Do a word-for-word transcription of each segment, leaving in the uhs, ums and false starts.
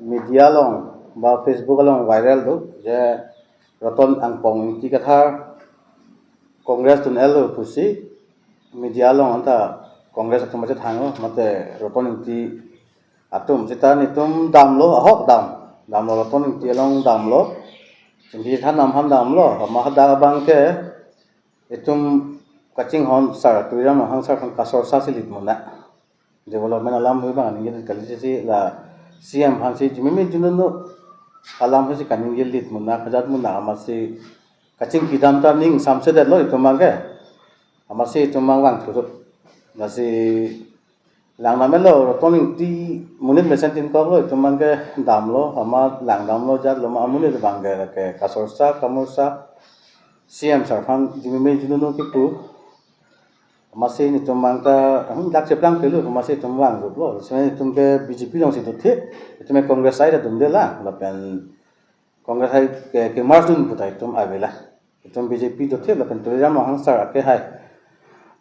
Media along ba Facebook along viral do je Roton Angpong Ingti Kathar Congress dun-etlo pusi media along anta Congress atum aja thanglo, mate Roton Ingti atum seta netum damlo, ahok dam, damlo, Roton Ingti along damlo, chingki than nam aphan damlo, ma hadak abang ke itum kachinghon sar, Tuliram Ronghang sar aphan kasorsa si lit muna. Development alam hui bang ningje kali si la C M aphan si jimimi jununu alam hui si kaningje lit muna, kajat muna, amatsi kachingki dam ta ning samse detlo itum abang ke. Amatsi itum abang vang thuru. Lasi lang namelo, Roton Ingti monit mesen tin koklo, itum abang ke damlo, amat lang damlo, jatlo, ma monit abang ke, ke kasorsa, kamorsa, C M sar aphan jimimi jununu kipu. Amatsi netum abang ta, hmm, dak cheplang pelu, amatsi itum vang ruplo. Sebenarnya itum ke B J P along si dothe, itum ke Congress side dunde la, lapen Congress hai ke, ke merge dun puta itum avela. Itum B J P dothe, lapen Tuliram Ronghang sar ake hai.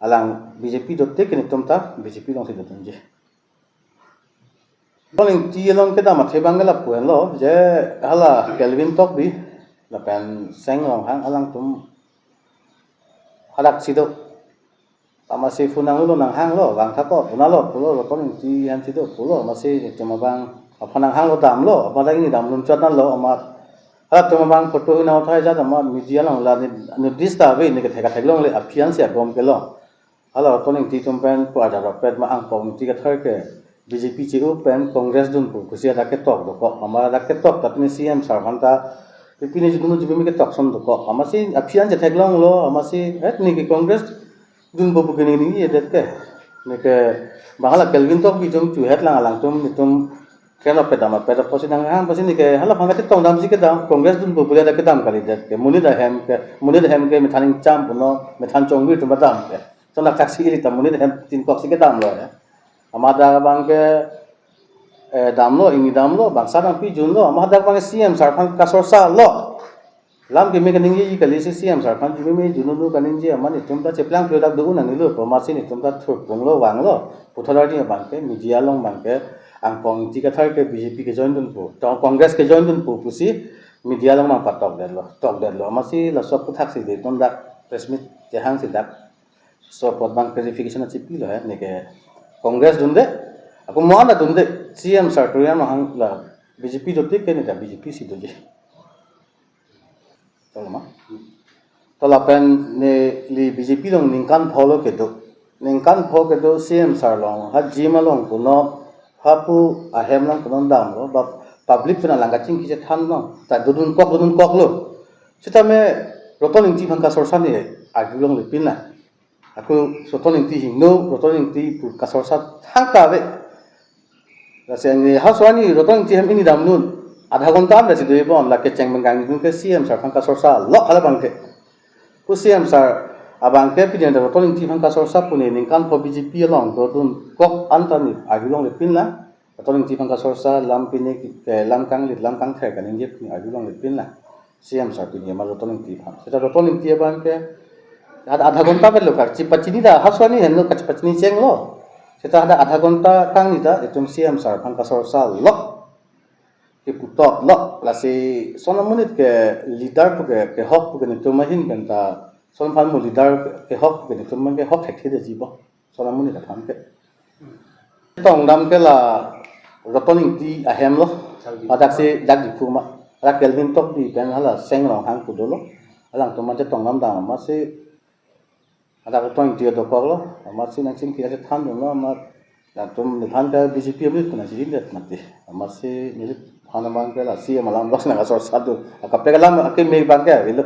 Alang B J P dothe ke netum ta B J P along si dodunji. Roton Ingti along kedam athe abang ke lapu henlo, je hala Kelvin Tokbi, lapen Seng Ronghang alangtum hadak si do. Amatsi phone nanglo, nanghanglo, vang thakot, punalo, pulo, Roton Ingti ahem si do, pulo, amatsi itum abang, aphan nanghanglo damlo, aphan lagi ne dam lunchot nalo, amat, halatum abang photo hina uthai jat, amat media along la ne, ne dis ta ave, ne kethek kethek longle, aphi an si agom kelong. Hala Roton Ingti atum pen pu aja ropet ma Angpong Ingti Kathar ke B J P che-o pen Congress dun pu pusi hadak ketok dokok. Amat hadak ketok ta pini C M sar aphan ta pini jibunu jibimi ketok son dokok. Amatsi aphi an chetheklonglo, amatsi, eh, ne ke Congress dunpo pu ke ne ningjedet ke. Ne ke bang hala Kelvin Tokbi atum chuhet lang, alangtum netum keno pedam apet apotsi nanghang, apotsi ne ke hala aphan kachetong damsi kedam, Congress dunpo pu le hadak kedam kalidet ke. Monit ahem ke, monit ahem ke methan ingcham punon, methan chongvir atum ta dam ke. Ton dak taksi ili ta monit ahem tin kok si kedamlo ya. Amat hadak abang ke, eh, damlo, ingni damlo, bangsa nangpijunlo, amat hadak abang C M sar aphan kasorsa lo. Lam keme kaningje kali si C M sar aphan jimimi jununu kaningje, amat netum ta cheplang pelu dak do-un nangnelo, amatsi netum ta thurpunglo, vanglo. Puthot arni abang ke, media along abang ke, Angpong Ingti Kathar ke B J P ke join dunpo, to Congress ke join dunpo pusi media along abang patok detlo, tok detlo. Amatsi laso aphuthak si de ton dak press meet chehang si dak so apot abang clarification achipilo he, ne ke Congress dunde, ako mo-an ta dunde, C M sar Tuliram Ronghang la B J P dothe ke ne ta B J P si doji. Tolo ma? To lapen neli B J P along ningkan pho lo kedo. Ningkan pho kedo C M sar along, ha jim along punon, hapu ahem along punon damlo, ba public pen alang kachingki chethan long, ta dodun kok, dodun koklo. Sitame Roton Ingti aphan kasorsa ne arju longle pin la. Ako Roton Ingti hingno, Roton Ingti pu kasorsa thangta ave. Lasi ne ha so arni Roton Ingti ahem ingni damdun, adha ghonta an lasi doi bon, lake cheng bengkang dun ke C M sar aphan kasorsa lo hala abang ke. Ko C M sar abang ke pini Roton Ingti aphan kasorsa pu ne ningkan pho B J P along dodun kok anta ne arju longle pin la. Roton Ingti aphan kasorsa lam pini ke lam kanglit, lam kangther kaningje pini arju longle pin la. C M sar pini ma Roton Ingti aphan. Seta Roton Ingti abang ke ad-, adha ghonta pen lo kachepachini ta, ha so arni henlo kachepachini chenglo. Seta hadak adha ghonta kangni ta itum C M sar aphan kasorsa lo. Kepu toklo, lasi son amonit ke leader pu ke, kehok pu ke netum ahin pen ta, son aphan mo leader kehok pu ke netum ke hok thekthe detji bo. Son amonit aphan ke. Tong dam ke la Roton Ingti ahem lo. Hadak si dak Diphu ma. Hadak Kelvin Tokbi pen hala Seng Ronghang pu dolo. Alangtum ma chetong dam dam amatsi hadak Roton Ingti dokoklo. Amatsi nangchingki chethan dunlo amat. Latum nephan ke B J P amit kuna jirin det mati. Amatsi neli phan abang ke la C M alam lo nangkasorsa dun. Akaprek alam akeme abang ke avelo.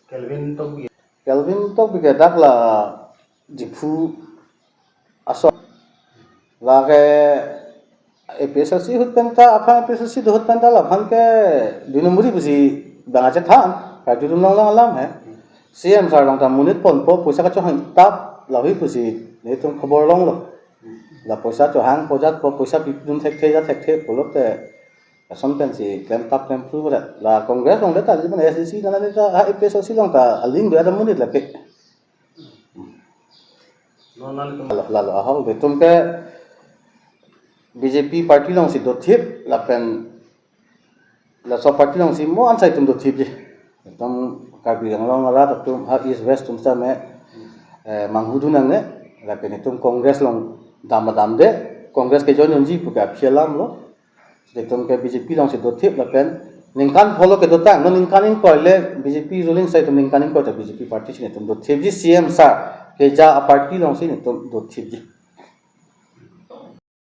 Kelvin Tokbi. Kelvin Tokbi ke dak la Diphu aso. Lake A P H L C ahut pen ta, aphan A P H L C do ahut pen ta, laphan ke dui nombori pusi bang achethan, karjudun longlong alam he. C M sar along ta monit ponpo, poisa kachohang tap, lahui pusi netum khobor longlo. La poisa chohangpo jatpo, poisa pidun thekthe jat thekthe pulote, lason pensi klem tap klem phru rat. La Congress along le ta, jipan A S D C nana le ta, ha A P H L C along ta, aling do ada monit lake. Lalo, lalo, ahok de itum ke B J P party alongsi dothip lapen laso party alongsi mo ansai atum dothipji. Itum Karbi Anglong arat atum ha East West atum sitame, eh, manghudun nangne, lapen itum Congress along dam damde, Congress ke join unji puke aphi alamlo. Itum ke B J P alongsi dothip lapen ningkan pholo kedotang, non ningkan ingkoi le B J P ruling side atum ningkan ingkoi ta B J P party si itum dothipji, C M sir keja a party alongsi itum dothipji.